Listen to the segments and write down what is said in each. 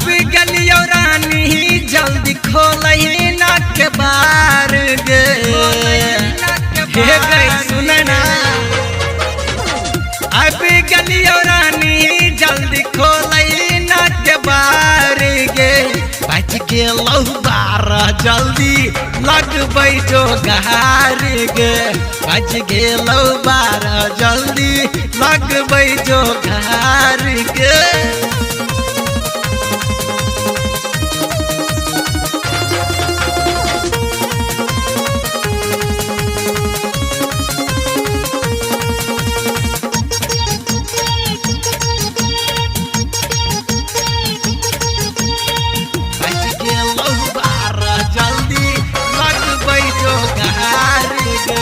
अब गलियो रानी जल्दी खोलही ना के बार गे। हे गई सुनना, अब गलियो रानी जल्दी खोलही ना के बार गे। बच गेलौ 12 जल्दी लगबै जोगार गे। बच गेलौ 12 जल्दी लगबै जोगार गे। जल्दी लगबै जोगार गे।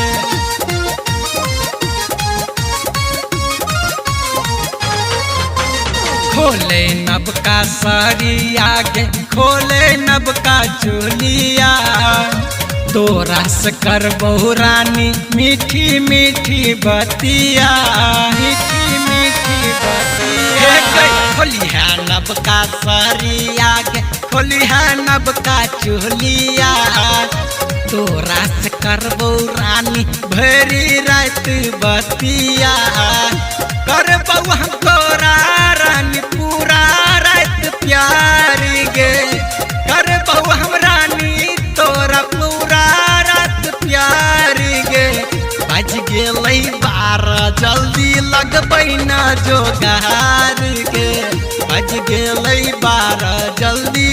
खोले नबका सरिया गे, खोले नबका चोलिया। तोरा से करबौ रानी मीठी मीठी बतिया, मीठी मीठी बतिया। खोलिहा नबका सरिया गे, खोलिहा नबका चोलिया। तोरा से करबौ रानी भरी रात बतिया। करबौ हम तोरा रानी पूरा रात प्यार गे। करबौ हम रानी तोरा पूरा रात प्यार गे। बज गेलै 12 जल्दी लगबै ना जोगार गे। बज गेलै 12 जल्दी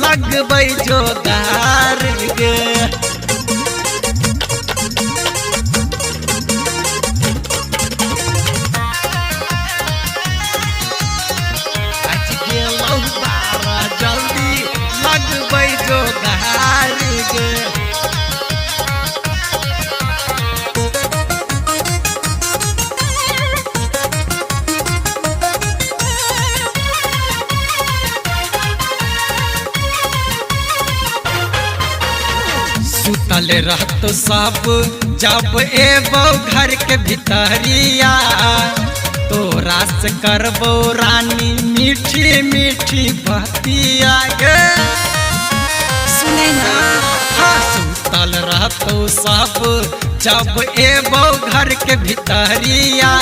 लगबै जोगार गे। जल्दी लगबै जोगार गे। सुतल रहतो सब जब एबो घर के भितरिया। तोरा से करबो रानी मीठी मीठी बतिया गे। सुनै ना, हाँ सुतल रहतो सब जब एबो घर के भितरिया।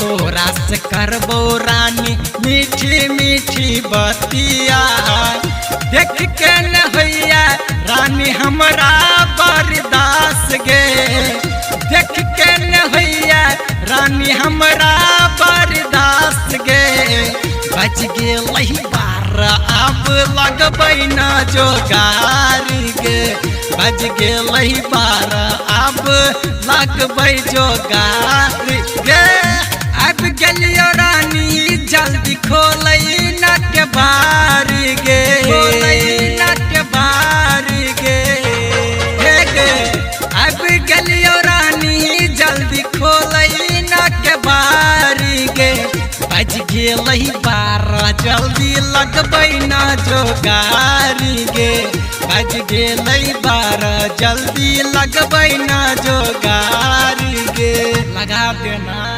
तोरा से करबो रानी मीठी मीठी बतिया। देख के न होइया रानी हमरा बर्दाश्त गे। देख के न होइया रानी हमरा बर्दाश्त गे। बच गेलै 12 अब लगबै ना जोगार गे। बच गेलै 12 अब लगबै जोगार गे। अब गेलियो रानी जल्दी खोलै ना के बार गे। खोलै ना के बार गे। हे गे अब गेलियो रानी जल्दी खोलै ना के बार गे। बज गेलै 12 जल्दी लगबै ना जोगार गे। बज गेलै 12 जल्दी लगबै ना जोगार गे। लगा देना।